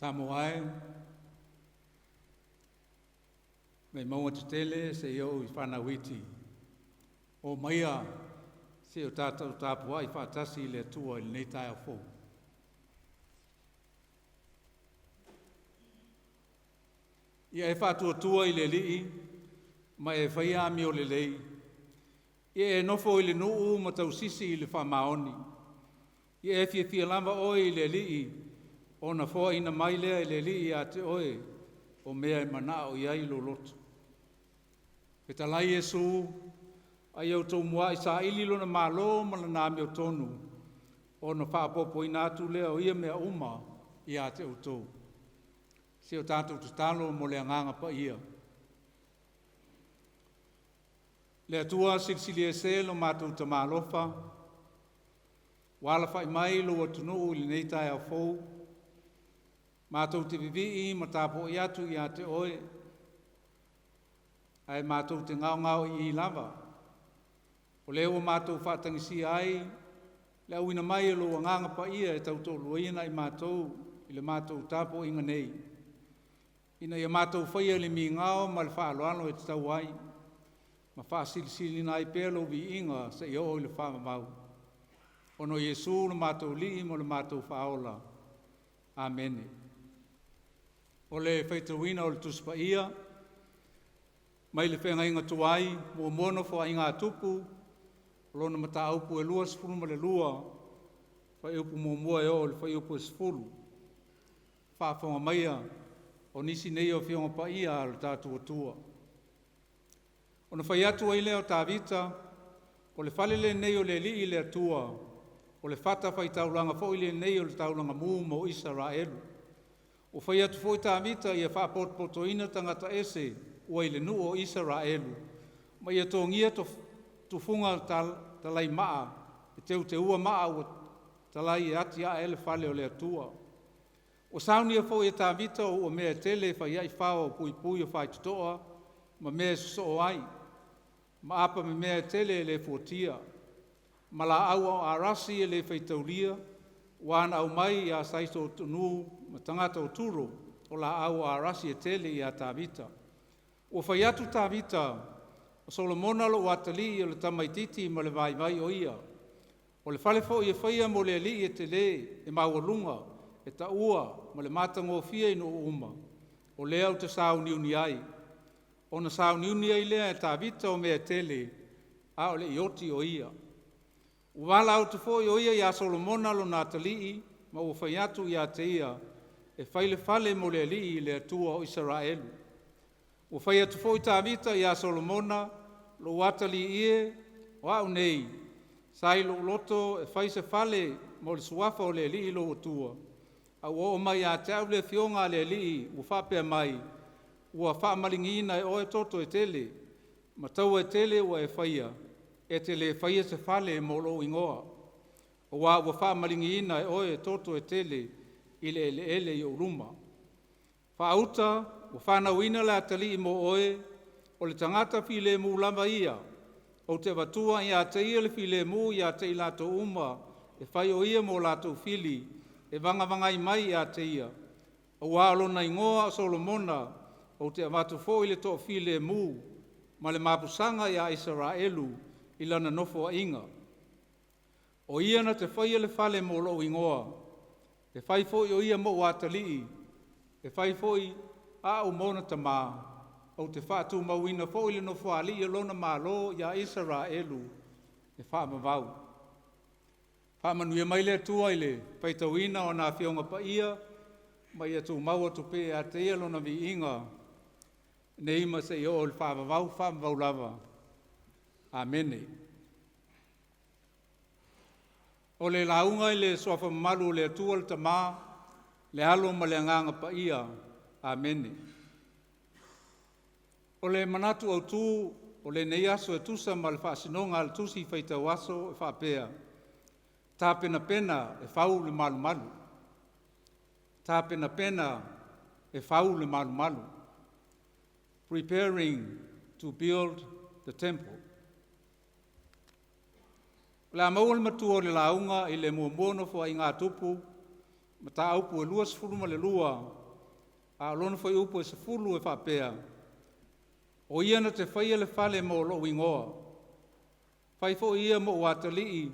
Samoa e, mai mauga tetele seia oo i fanau iti, o maia seia o tatou tapuai faatasi i le Atua i lenei taeao fou. Ia e faatuatua i le Alii ma e faia amio lelei, ia e nofo i le nuu ma tausisi i le faamaoni. Ia e fiafia lava oe i le Alii, ona foaina mai lea e le Alii ia te oe o mea e manao i ai lou loto. Fetalai Iesu, a ia outou muai saili lona malo ma lana amiotonu, ona faaopoopoina atu lea o ia mea uma ia te outou. Se o tatou tatalo mo le Agaga Paia. Le Atua Silisili Ese lo matou Tama alofa, ua alafai mai lou atunuu i lenei taeao fou, matou te vivii ma tapuai atu ia te Oe, ae matou te gaogaoi'i lava, o lea ua matou faatagisia ai le auina mai o lou Agaga Paia e tautoaluaina i matou i le matou tapuaiga nei, ina ia matou faia le migao ma le faaaloalo e tatau ai, ma faasilisiliina ai pea lou viiga seia oo i le faavavau. Ona o Iesu lo matou Alii ma lo matou Faaola. Amene. O le faitauina o le Tusi Paia mai le Feagaiga Tuai, Muamua Nofoaiga a Tupu, o lona mataupu e 22, fuaiupu 1 e oo i le fuaiupu e 10. Faafofoga maia o nisi nei o Afioga Paia a lo tatou Atua. Ona fai atu ai lea o Tavita, o le fale lenei o le Alii le Atua, o le fatafaitaulaga foi lenei o le taulaga mu mo Isaraelu. Ua fai atu foi Tavita ia faapotopotoina tagata ese ua i le nuu o Isaraelu, ma ia togia tufuga talai maa e teuteua maa ua talai e atiae ai le fale o le Atua. Ua saunia foi e Tavita o uamea e tele e fai ai fao puipui o faitotoa ma mea e sosoo ai, ma apa memea e tele e le fuatia, ma laau aoarasi e le faitaulia, ua na aumai ia Saisotunu ma tagata o Turo o laau aoarasi e tele ia Tavita. Ua fai atu Tavita, o Solomona lou atalii o le tamaitiiti ma le vaivai o ia. O le fale foi e faia mo le Alii e tele, e maualuga, e taua ma le matagofie i nuu uma, o lea ou te sauniuni ai. Ona sauniuni ai lea e Tavita o mea e tele, a o le i oti o ia. Ua valaau atu foi o ia ia Solomona lona atalii, ma ua fai atu ia te ia, e fai le fale mo le Alii le Atua o Isaraelu. Ua fai atu foi Tavita ia Solomona, lou atalii e, o a'u nei, sa i lou loto e fai se fale mo le Suafa o le Alii lou Atua, a ua oo mai ia te au le afioga a le Alii ua faapea mai, ua faamaligiina e oe toto e tele, ma taua e tele ua e faia, e te le faia se fale mo lou igoa, aua ua faamaligiina e oe toto e tele i le eleele i ou luma. Faauta, ua fanauina le atalii mo oe, o le tagata filemu lava ia. Ou te avatua ia te ia le filemu ia te i latou uma e fai o ia mo latou fili e vagavagai mai ia te ia, aua o lona igoa o Solomona. Ou te avatu foi le toafilemu ma le mapusaga ia Isaraelu i lana nofoaiga. O ia na te faia le fale mo lou igoa, e fai foi o ia mou atalii, e fai foi au ma ona tamā, ou te faatumauina foi le nofoalii o lona malo ia Isaraelu e faavavau. Faamanuia mai le Atua i le faitauina o ana Afioga Paia, ma ia tumau atu pea ia te Ia Lona viiga, nei ma seia oo i le faavavau, faavavau lava. Amene. O le lauga i le suafa mamalu o le Atua le Tama, le Alo ma le Agaga Paia. Amene. O le manatu autu o lenei aso e tusa ma le faasinoga a le tusi faitau aso e faapea, tapenapena e fau le malumalu. Tapenapena e fau le malumalu. Preparing to build the temple. O le a maua le matua o le lauga i le muamua Nofoaiga a Tupu, mataupu e 22, a o lona fuaiupu e 10 e faapea, O ia na te faia le fale mo lou igoa, fai foi ia mou atalii,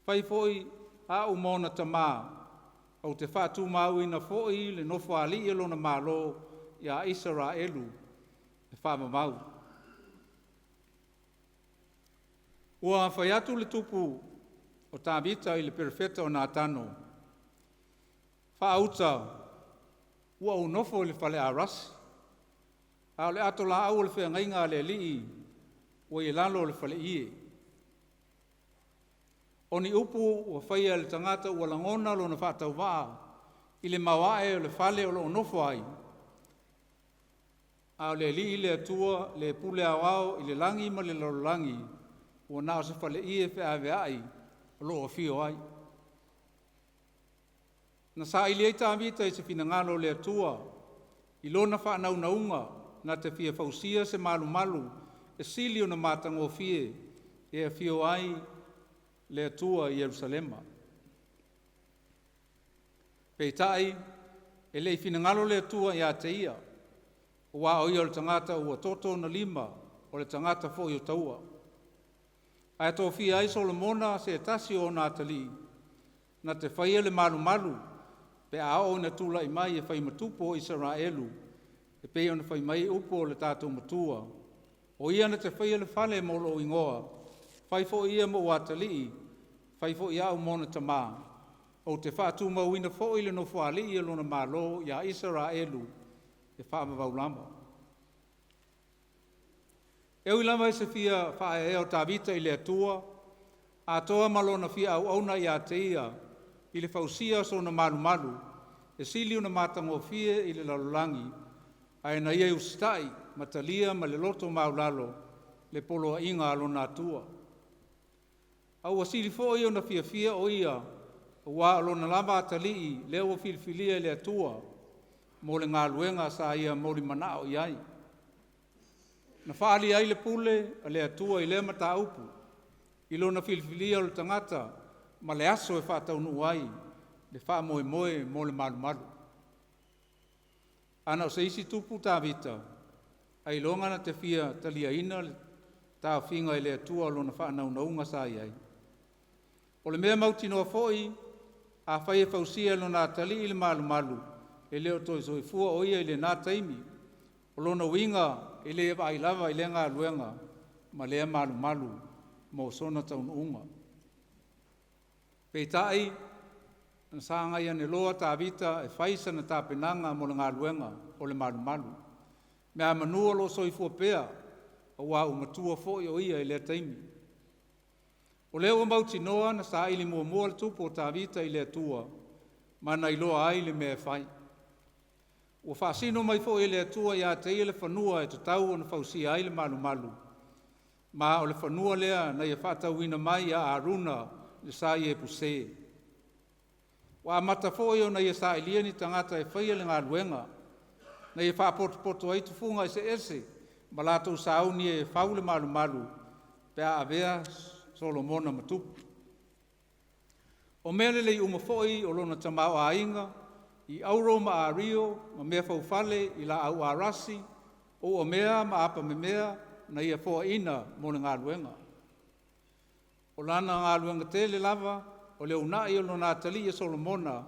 fai foi au ma ona tamā, ou te faatumauina foi le nofoalii o lona Malo ia Isaraelu e faavavau. Ua fai atu le tupu o Tavita i le Perofeta o Natano, “Faauta ua ou nofo i le falearasi, a o le atolaau o le feagaiga a le Alii ua i lalo o le faleie.” O ni upu ua faia e le tagata ua lagona lona faatauvaa i le maoae o le fale o lo o nofo ai, a o le Alii le Atua, le pule aoao i le lagi ma le lalolagi, ua na o se faleie feaveai o lo o afio ai. Na saili ai Tavita i se finagalo o le Atua i lona faanaunauga na te fia fausia se malumalu e sili ona matagofie e afio ai le Atua i Ierusalema. Peitai, e le i finagalo le Atua ia te ia, aua o ia o le tagata ua toto ona lima, o le tagata foi o taua. Ae tofia ai Solomona se tasi o ona atalii, na te faia le malumalu pe a oo ina tulai mai e fai ma tupu o Isaraelu, e pei ona fai mai upu o le tatou Matua, o ia na te faia le fale mo lou igoa, fai foi ia mou atalii, fai foi au ma ona tamā, ou te faatumauina foi le nofoalii o lona Malo ia Isaraelu e faavavau lava. E ui lava i se fia faaeaea o Tavita i le Atua, atoa ma lona fia auauna ia te Ia i le fausia o sona malumalu e sili ona matagofie i le lalolagi, ae na ia usitai ma talia ma le loto maualalo le poloaiga a lona Atua. A ua sili foi ona fiafia o ia aua o lona lava atalii lea ua filifilia e le Atua mo le galuega sa ia molimanao i ai. Na faalia ai le pule a le Atua i lea mataupu i lona filifilia o le tagata ma le aso e faataunuu ai le faamoemoe mo le malumalu. Ana o se isi tupu Tavita, ailoga na te fia taliaina le taofiga e le Atua o lona faanaunauga sa i ai. O le mea mautinoa foi, afai e fausia e lona atalii le malumalu, e le o toe soifua o ia i lena taimi. O lona uiga, e le vaai lava i lea galuega ma lea malumalu mo sona taunuuga. Peitai, na sagai ane loa Tavita e fai sana tapenaga mo le galuega o le malumalu, meamanu o lo o soifua pea, aua ua matua foi o ia i lea taimi. O lea ua mautinoa na saili muamua le tupu o Tavita i le Atua ma na iloa ai le mea e fai. Ua faasino mai foi e le Atua ia te ia le fanua e tatau ona fausia ai le malumalu, ma o le fanua lea na ia faatauina mai ia Aruna le sa Iepuse. Ua amata foi ona ia sailia ni tagata e faia le galuega, na ia faapotopoto ai tufuga eseese ma latou sauni e fau le malumalu pe a avea Solomona ma tupu. O mea lelei uma foi o lona tamaoaiga i auro ma ario ma mea faufale i laau arasi, o uamea ma apamemea na ia foaina mo le galuega. O lana galuega tele lava o le uunai o lona atalii o Solomona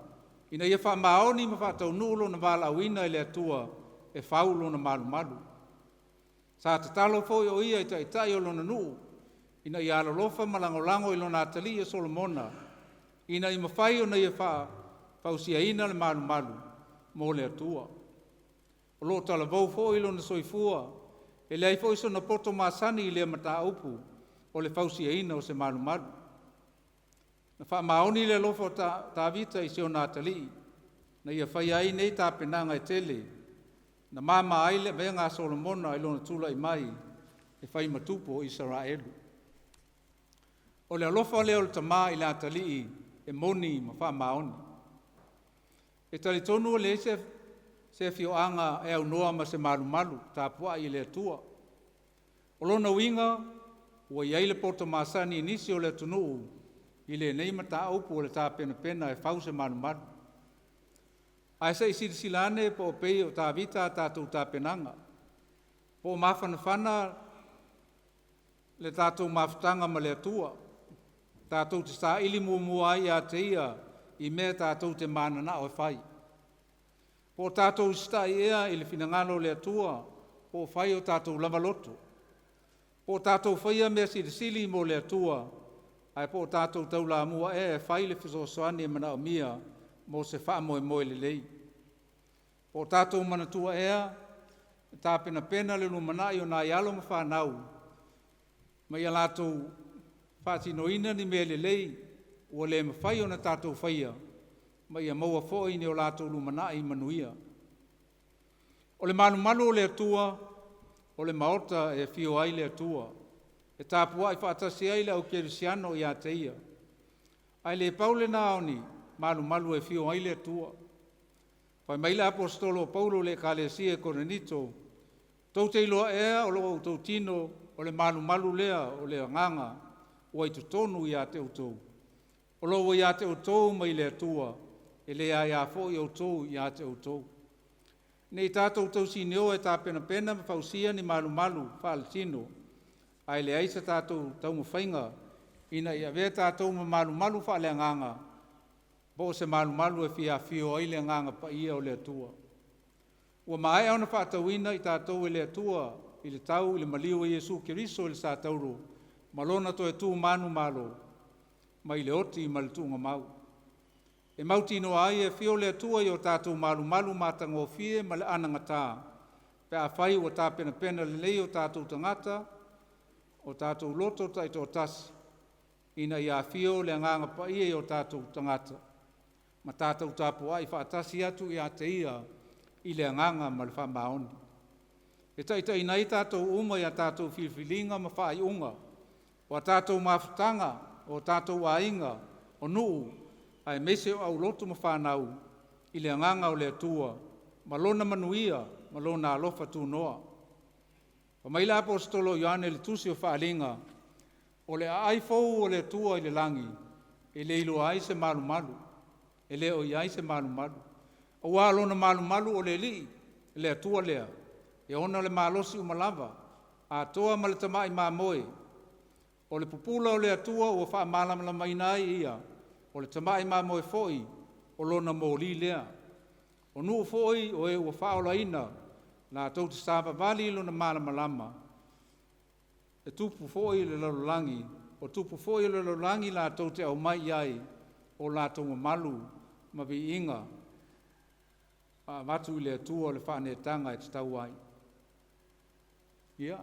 ina ia faamaoni ma faataunuu lona valaauina e le Atua e fau lona malumalu. Sa tatalo foi o ia i taitai o lona nuu ina ia alolofa ma lagolago i lona atalii o Solomona ina ia mafai ona ia fausiaina le malumalu mo le Atua. O lo o talavou foi lona soifua, e leai foi sona poto masani i lea mataupu o le fausiaina o se malumalu. Na faamaoni le alofa o Tavita i si ona atalii, na ia faia ai nei tapenaga e tele, na mama ai le avega a Solomona i lona tulai mai e fai ma tupu o Isaraelu. O le alofa lea o le tama i le atalii e moni ma faamaoni. E talitonu e leai se afioaga e aunoa ma se malumalu tapuai i le Atua. O lona uiga, ua i ai le poto masani i nisi o le atunuu i lenei mataupu o le tapenapena e fau se malumalu. Ae se i silasila ane po o pei o Tavita a tatou tapenaga, po o mafanafana le tatou mafutaga ma le Atua, tatou te saili muamua ai ia te Ia i mea tatou te mananao e fai. Po o tatou usitai ea i le finagalo o le Atua po o fai o tatou lava loto. Po o tatou faia mea silisili mo le Atua, ae po o tatou taulamua ea e fai le fesoasoani e manaomia mo se faamoemoe lelei. Po o tatou manatua ea e tapenapena le lumanai o nai alo ma fanau ma ia latou faatinoina ni mea lelei ua le mafai ona tatou faia, ma ia maua foi ni o latou lumanai manuia. O le malumalu o le Atua, o le maota e afio ai le Atua, e tapuai faatasi ai le au kerisiano ia te Ia. Ae le pau lena o ni malumalu e afio ai le Atua. Fai mai le Aposetolo o Paulo i le Ekalesia i Korinito, tou te iloa ea o lo outou tino o le malumalu lea o le Agaga ua i totonu ia te outou, o lo o ua ia te outou mai le Atua, e le aia foi outou ia te outou. Ne i tatou tausinio e tapenapena ma fausia ni malumalu faaletino, ae leai se tatou taumafaiga ina ia avea tatou ma malumalu faaleagaga po o se malumalu e fia afio ai le Agaga Paia o le Atua. Ua maea ona faatauina i tatou e le Atua i le tau i le maliu o Iesu Keriso i le satauro ma Lona toe tu manumalo mai le oti ma le tuugamau. E mautinoa ai e afio le Atua i o tatou malumalu matagofie ma le anagata pe afai ua tapenapena lelei o tatou tagata, o tatou loto taitoatasi, ina ia afio le Agaga Paia i o tatou tagata ma tatou tapuai faatasi atu ia te Ia i le agaga ma le faamaoni. E taitaiina ai tatou uma i a tatou filifiliga ma faaiuga, o a tatou mafutaga, o tatou aiga, o nuu, aemaise o aulotu ma fanau i le Agaga o le Atua ma Lona manuia ma Lona alofa tunoa. Fai mai le Aposetolo o Ioane i le Tusi o Faaaliga, o le aai fou o le Atua i le lagi, e le iloa ai se malumalu, e le o i ai se malumalu. Aua o lona malumalu o le Alii, le Atua lea, e ona le malosi uma lava, atoa ma le Tamai Mamoe. O le pupula o le Atua ua faamalamalamaina ai e ia, o le Tamai Mamoe foi o lona moli lea. O nuu foi o e ua faaolaina latou te savavali i lona malamalama, e tupu foi le lalolagi, o tupu foi o le lalolagi latou te aumai i ai o latou mamalu ma viiga ma avatu i le Atua le faaneetaga e tatau ai. Ia,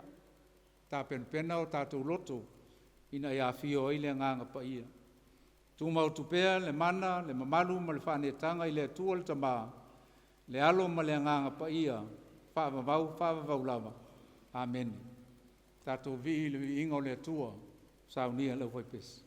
tapenapena o tatou loto ina ia afio ai le Agaga Paia. Tumau atu pea le mana, le mamalu ma le faaneetaga i le Atua le Tama, le Alo ma le Agaga Paia, faavavau, faavavau lava. Amene. Tatou vii i le viiga o le Atua, saunia le aufaipese.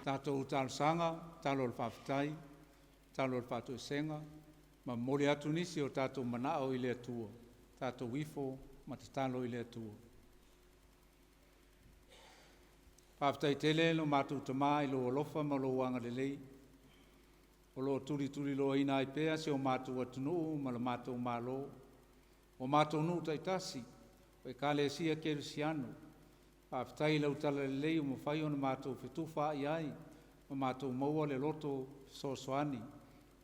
Tatou talosaga, talo o le faafetai, talo o le faatoesega, ma momoli atu nisi o tatou manao i le Atua, tatou ifo ma tatalo i le Atua. Faafetai tele lo matou Tamā i lou alofa ma lou agalelei, o lo o tulituliloaina ai pea si o matou atunuu ma le matou Malo, o matou nuu taitasi, o Ekalesia Kerisiano. Faafetai i lau talalelei ua mafai ona matou fetufaai ai ma matou maua le loto fesoasoani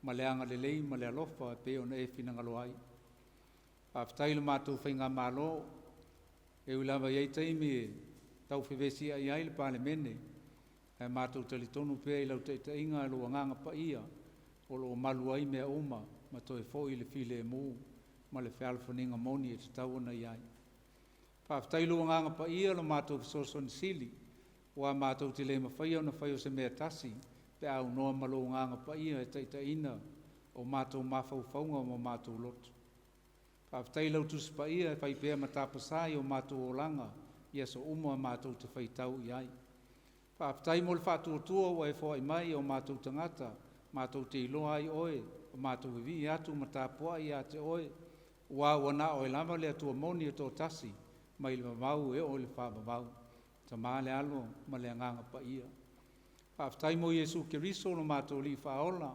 ma le agalelei ma le alofa e pei ona e finagalo ai. Faafetai i le matou faigamalo, e ui lava i ai taimi e tau fevesiai ai le Palemene, ae matou talitonu pea i lau taitaiga i lou Agaga Paia o lo o malu ai mea uma ma toe foi le filemu ma le fealofaniga moni e tatau ona i ai. Faafetai i lou Agaga Paia lo matou fesoasoani sili, aua matou te le mafaia ona faia o se mea e tasi pe a aunoa ma lou Agaga Paia e taitaiina o matou mafaufauga ma o matou loto. Faafetai i lau Tusi Paia e fai pea ma tapasā i o matou olaga i aso uma matou te faitau i ai. Faafetai mo le faatuatua ua e foai mai i o matou tagata, matou te iloa ai oe, ma matou vivii atu ma tapuai ia te oe, aua ua na o oe lava le Atua moni e toatasi, mai le vavau e oo i le faavavau, Tama le Alo ma le Agaga Paia. Faafetai mo Iesu Keriso lo matou Alii Faaola,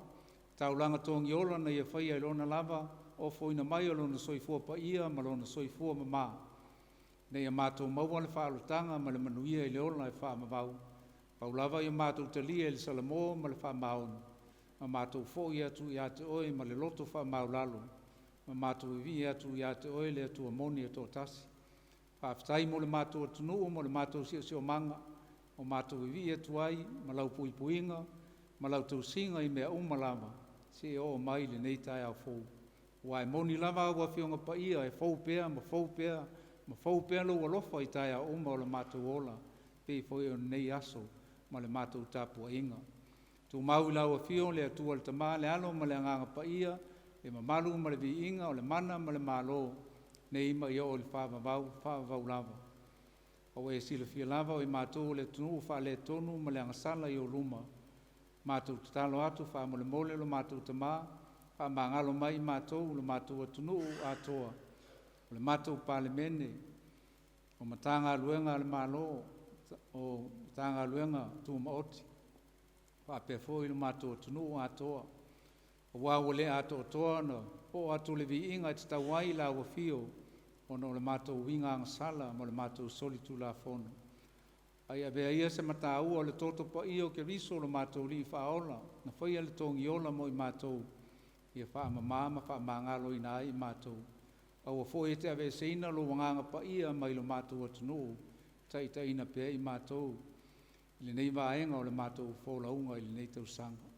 taulaga togiola na ia faia i lona lava ofoina mai o lona soifua paia ma lona soifua mamā, ina ia matou maua le faaolataga ma le manuia i le ola e faavavau, pau lava ia matou talia i le salamo ma le faamaoni, ma matou foi atu ia te oe ma le loto faamaualalo, ma matou vivii atu ia te oe le Atua moni e toatasi. Faafetai mo le matou atunuu ma le matou siosiomaga, o matou vivii atu ai ma lau puipuiga ma lau tausiga i mea uma lava, seia oo mai i lenei taeao fou. Aua e moni lava au Afioga Paia e fou pea ma fou pea ma fou pea lou alofa i taeao uma o le matou ola, pei foi o lenei aso ma le matou tapuaiga. Tumau i lau afio le Atua le Tama, le Alo ma le Agaga Paia, le mamalu ma le viiga o le mana ma le malo, nei ma ia oo i le faavavau, faavavau lava. A ua e silafia lava o i matou o le atunuu faaletonu ma le agasala i ou luma, matou tatalo atu faamolemole lo matou Tamā, faamagalo mai i matou lo matou atunuu atoa, o le matou Palemene, o Matagaluega a le Malo, o Matagaluega Tumaoti, faapea foi lo matou atunuu atoa, aua ua le atoatoa ona oo atu le viiga e tatau ai i lau afio, ona o le matou uiga agasala ma le matou solitulafono. Ae ia avea ia se mataua o le toto paia o Keriso lo matou Alii Faaola, na faia le togiola mo i matou, ia faamamā ma faamagaloina ai i matou. Aua foi e te aveeseina lou Agaga Paia mai lo matou atunuu, taitaiina pea i matou i lenei vaega o le matou folauga i lenei tausaga.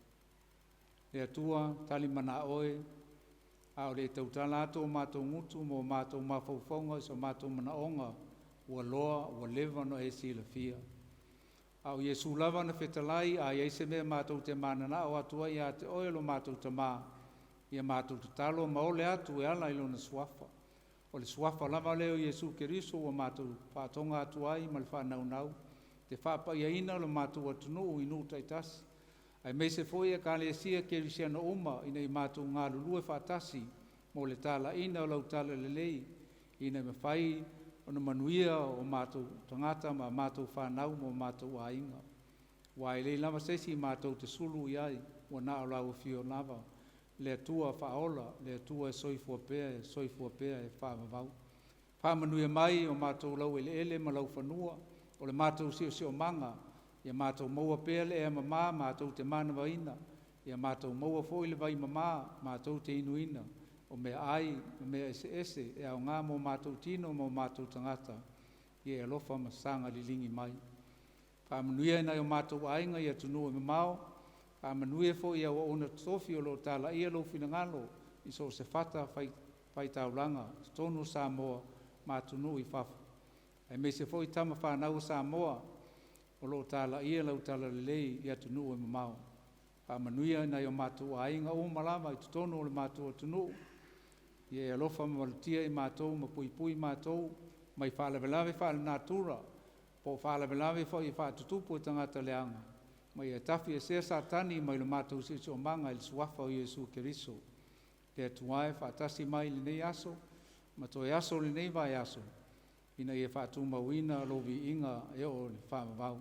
Le Atua, tali mana oe, a o le i tautala atu o matou gutu ma o matou mafaufauga i so matou manaoga, ua loa ua leva ona e silafia. A o Iesu lava na fetalai, a i ai se mea matou te mananao atu ai ia te oe lo matou Tamā, ia matou tatalo ma ole atu e ala i lona suafa. O le suafa lava lea o Iesu Keriso ua matou faatoga atu ai ma le faanaunau, te faapaiaina lo matou atunuu i nuu taitasi, aemaise foi Ekalesia Kerisiano uma, ina ia matou galulue faatasi mo le talaiina o lau talalelei, ina ia mafai ona manuia o matou tagata ma matou fanau ma o matou aiga. Aua e leai lava se isi matou te sulu i ai, ua na o lau afio lava, le Atua faaola, le Atua e soifua pea, e soifua pea e faavavau. Faamanuia mai o matou laueleele ma laufanua, o le matou siosiomaga, ia matou maua pea le ea mamā matou te manavaina, ia matou maua foi le vai mamā matou te inuina, o meaai ma mea eseese e aogā mo matou tino ma o matou tagata, ia e alofa ma saga liligi mai. Faamanuia i nai o matou aiga i atunuu e mamao, faamanuia foi i auauna totofi o lo o talaia lou finagalo i so o se fata faitaulaga, totonu o Samoa ma atunuu i fafo, aemaise foi tama fanau a Samoa o lo o talaia lau talalelei i atunuu e mamao. Faamanuia i nai o matou aiga uma lava i totonu o le matou atunuu. Ia e alofa ma malutia i matou ma puipui matou mai faalavelave faalenatura po o faalavelave foi e faatutupu e tagata leaga, ma ia tafiesea Satani mai lo matou siosiomaga i le Suafa o Iesu Keriso. Le Atua e faatasi mai i lenei aso ma toe aso o lenei vaiaso, ina ia faatumauina lou viiga e oo i le faavavau.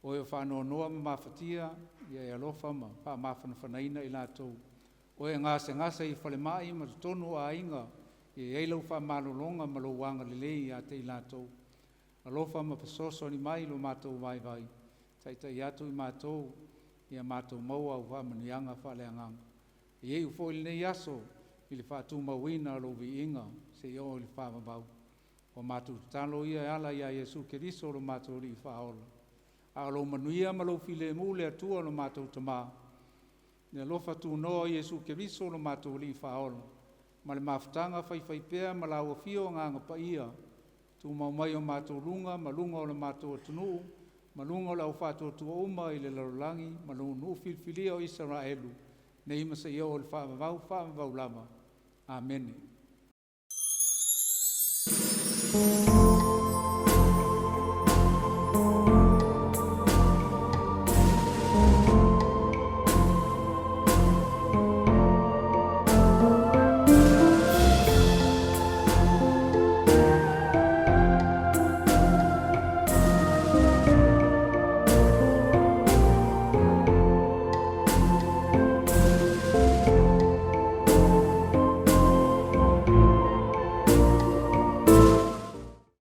O e o faanoanoa ma mafatia, ia e alofa ma faamafanafanaina i latou. O e gasegase i falemai ma totonu o aiga, ia i ai lau faamalologa ma lou agalelei ia te i latou. Alofa ma fesoasoani mai i lo matou vaivai, taitai atu i matou, ia matou maua au faamanuiaga faaleagaga. Ia iu foi lenei aso i le faatumauina o lou viiga seia oo i le faavavau. Ua matou tatalo ia e ala ia Iesu Keriso lo matou Alii Faaola. A o lou manuia ma lou filemu le Atua lo matou Tamā, le alofa tunoa o Iesu Keriso lo matou Alii Faaola, ma le mafutaga faifaipea ma lauafia o Agaga Paia, tumau mai o matou luga ma luga o le matou atunuu, ma luga o le au faatuatua uma i le lalolagi ma lou nuu filifilia o Isaraelu, nei ma seia oo i le faavavau, faavavau lava. Amene.